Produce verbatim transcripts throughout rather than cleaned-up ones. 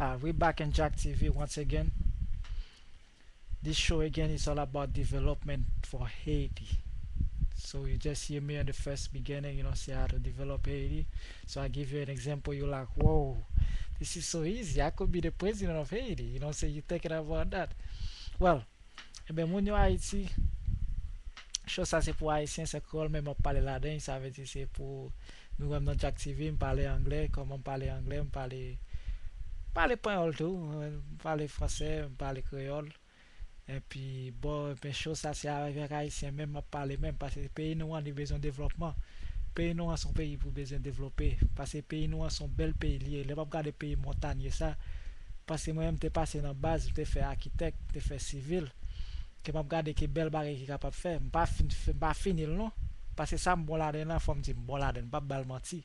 Ah, we back in Jack T V once again. This show again is all about development for Haiti. So you just hear me in the first beginning, you know, say how to develop Haiti. So I give you an example, you're like, whoa, this is so easy. I could be the president of Haiti. You know, so you're thinking about that. Well, Ebyen, moun yo Ayiti, show sa se pou Ayisyen, se kreyòl, men m ap pale ladan, sa vle di se pou nou wè m nan Jack T V, m pale anglè, kòman m pale anglè, m pale, pale panyòl tou, m pale fransè, m pale kreyòl. Epi, bon, ebyen, show sa se avèk Ayisyen menm m ap pale menm, paske peyi nou an, li bezwen devlòpman. Peyi nou an se yon peyi pou bezwen devlope, paske peyi nou an se yon bèl peyi li ye. Lè m ap gade peyi montanye sa, paske mwen menm m te pase nan baz, m te fè akitèk, m te fè sivil, ke m ap gade ki bèl bagay ki kapab fè. M pa fin, m pa fini l non, paske sa m bon ladan l lan, fò m di m bon ladan l, m p ap ba l manti.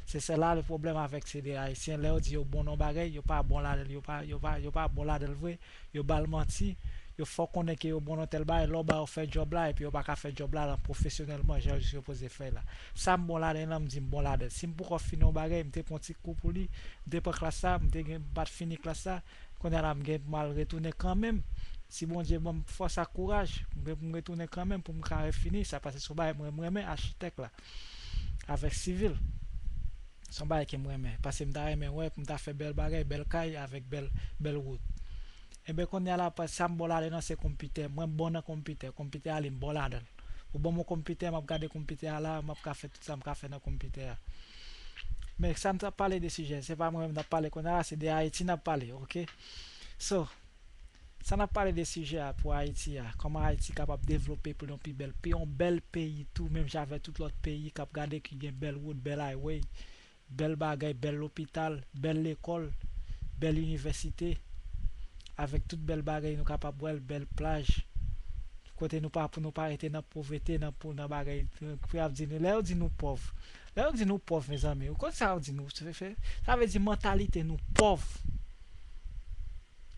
Se sèl la le pwoblèm avèk se de Ayisyen, lè yo di yo bon nan bagay, yo pa bon ladan l, yo pa, yo pa, yo pa bon ladan l vre, yo ba l manti, yo fè w konnen ke yo bon nan tèl bagay, lè w ba yo fè djòb la, epi yo pa ka fè djòb la nan pwofesyonèlman, jan yo sipoze fè la. Sa m bon ladan l lan, m di m bon ladan l. Si m poko fini yon bagay, m te pran ti kou pou li, m te pran klas sa, m te gen, m pa t fini klas sa, kounye a la m gen pou m al retounen kanmenm. Si Bondye ban m fòs ak kouraj, m gen pou m retounen kanmenm pou m ka refini sa, paske se yon bagay mwen, m renmen achitèk la, avèk sivil. Se yon bagay ke m renmen, paske m ta renmen wè pou m ta fè bèl bagay, bèl kay avèk bèl, bèl wout. Ebyen, kounye a la, pa, sa m bon ladan l lan se konpitè. Mwen bon nan konpitè. Konpitè a li m bon ladan l. Ou ban m yon konpitè, m ap gade konpitè a la, m ap ka fè tout sa m ka fè nan konpitè a. Men sa m t ap pale de sijè, se pa mwen menm n ap pale kounye a la, se de Ayiti n ap pale, oke? So, sa n ap pale de sijè a pou Ayiti a, kòman Ayiti kapab devlope pou yon pi bèl, pi yon bèl peyi tou, menm jan avèk tout lòt peyi k ap gade ki gen bèl wout, bèl highway, bèl bagay, bèl lopital, bèl lekòl, bèl inivèsite, avèk tout bèl bagay nou kapab wè l, bèl plaj, kote nou pa, pou nou pa rete nan povrete, nan pou, nan bagay, pou y ap di nou, lè yo di nou pòv, lè yo di nou pòv, mezanmi, ou konn sa yo di nou, sa vle, sa vle di mantalite nou pòv.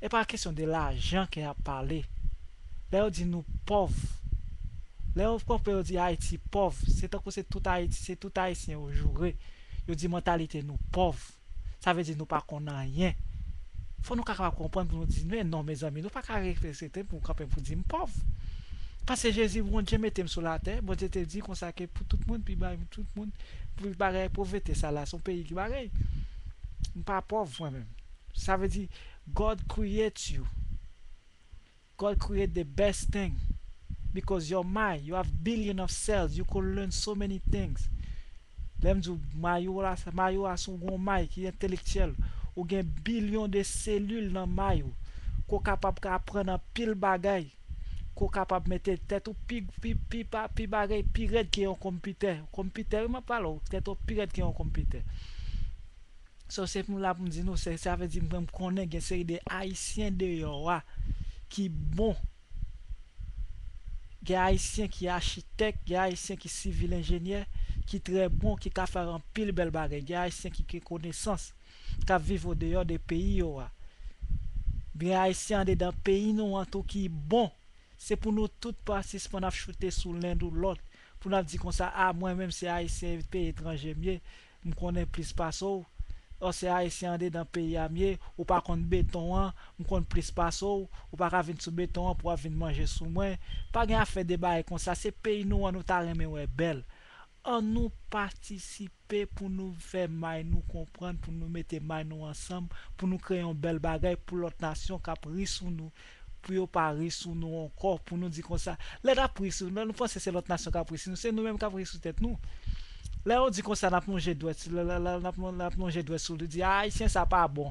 E pa kesyon de lajan ke y ap pale. Lè yo di nou pòv, lè yo konpè yo di Ayiti pòv, se tankou se tout Ayiti, se tout Ayisyen yo joure. Yo di mantalite nou pòv. Sa vle di nou pa konn anyen. Fò nou ka kapab konprann pou nou di, men non, mezanmi, nou pa ka respekte pou kanpe pou di m pòv. Paske Jezi, Bondye mete m sou latè, Bondye te di konsa ke pou tout moun, pi ba tout moun, pou bagay povrete sa la, se yon peyi ki bagay. M pa pòv mwen menm. Sa vle di, God create you. God create the best thing. Because your mind, you have billion of cells, you could learn so many things. Lè m di w, may ou la, may ou a se yon may ki entelektyèl, ou gen bilyon de selil nan may ou, ke w kapab ka aprann anpil bagay, ke w kapab mete tèt ou pi, pi, pi, pa, pi bagay, pi rèd ke yon konpitè. Konpitè, wi, m ap pale w, tèt ou pi rèd ke yon konpitè. So, se pou la pou m di nou, se, sa vle di m, m konnen gen seri de Ayisyen deyò a ki bon. Gen Ayisyen ki achitèk, gen Ayisyen ki sivil enjenyè, ki trè bon, ki ka fè anpil bèl bagay. Gen Ayisyen ki gen konesans, k ap viv odeyò de peyi yo a. Gen Ayisyen andedan peyi nou an tou ki bon. Se pou nou tout pa sispann ap choute sou len ou lòt, pou n ap di konsa, a, mwen menm se Ayisyen peyi etranje m ye, m konnen plis pase w. Ò, se Ayisyen andedan peyi a m ye, ou pa konn beton an, m konn plis pase w, ou pa ka vin sou beton an pou w ap vin manje sou mwen. Pa gen afè de bagay konsa, se peyi nou an nou ta renmen wè bèl. Annou patisipe pou nou fè may nou konprann, pou nou mete may nou ansanm, pou nou kreye yon bèl bagay pou lòt nasyon k ap ri sou nou, pou yo pa ri sou nou ankò, pou nou di konsa, lè n ap ri sou, lè nou panse se lòt nasyon k ap ri sou nou, se nou menm k ap ri sou tèt nou. Lè yo di konsa, n ap lonje dwèt, lè, lè, lè, n ap, n ap lonje dwèt sou li, di, "A, Ayisyen sa pa bon."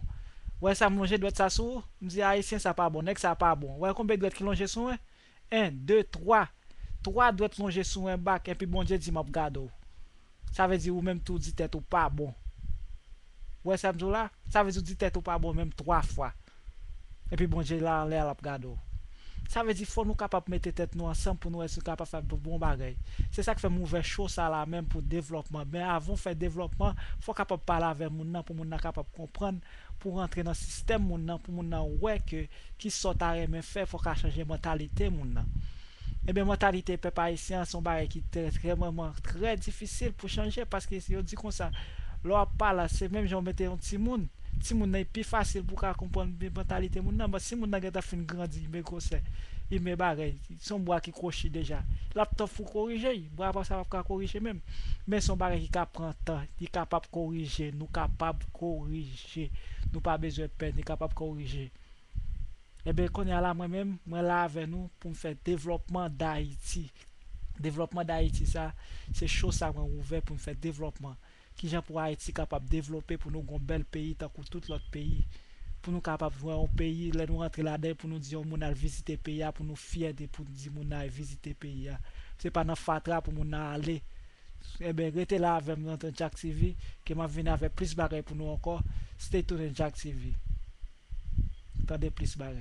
Wè sa m lonje dwèt sa sou ou? M di, "Ayisyen sa pa bon, nèg sa pa bon." Wè konbyen dwèt ki lonje sou mwen? En, de, twa. Twa dwèt lonje sou en bak, epi Bondye di, "M ap gade w." Sa vle di ou menm tou di tèt ou pa bon. Ou wè sa m di w la? Sa vle di ou di tèt ou pa bon menm twa fwa. Epi Bondye la anlè a, l ap gade w. Sa vle di fò nou kapab mete tèt nou ansanm pou nou wè si nou kapab fè bon bagay. Se sa k fè m ouvè show sa la menm pou devlòpman. Men avan w fè devlòpman, fò w kapab pale avè moun nan pou moun nan kapab konprann, pou rantre nan sistèm moun nan, pou moun nan wè ke kisa w ta renmen fè, fò w ka chanje mantalite moun nan. Ebyen, mantalite pèp ayisyen an se yon bagay ki trè, trè, vrèman trè difisil pou chanje, paske yo di konsa, lè w ap pale, se menm jan w mete yon timoun, Timoun nan, e pi fasil pou w ka konprann mentalite moun nan. Bon, si moun nan gentan fin grandi, i men gwosè, i men bagay, se yon bwa ki kwochi deja. L ap tann pou korije, bwa pa sa p ap ka korije menm. Men se yon bagay ki ka pran tan, li kapab korije, nou kapab korije. Nou pa bezwen pè, li kapab korije. Ebyen, kounye a la, mwen menm, mwen la avè nou pou m fè devlòpman Dayiti. Devlòpman Dayiti sa, se cho sa mwen ouvè pou m fè devlòpman. Kijan pou Ayiti kapab devlope, pou nou gon bèl peyi tankou tout lòt peyi. Pou nou kapab wè yon peyi, lè nou rantre ladan, pou nou di yon moun al vizite peyi a, pou nou fyè de pou di moun nan al vizite peyi a. Se pa nan fatra pou moun nan ale. Ebyen, rete la avè m nan Jack T V, ke m ap vini avèk plis bagay pou nou ankò. Stay tuned, Jack T V. Tande plis bagay.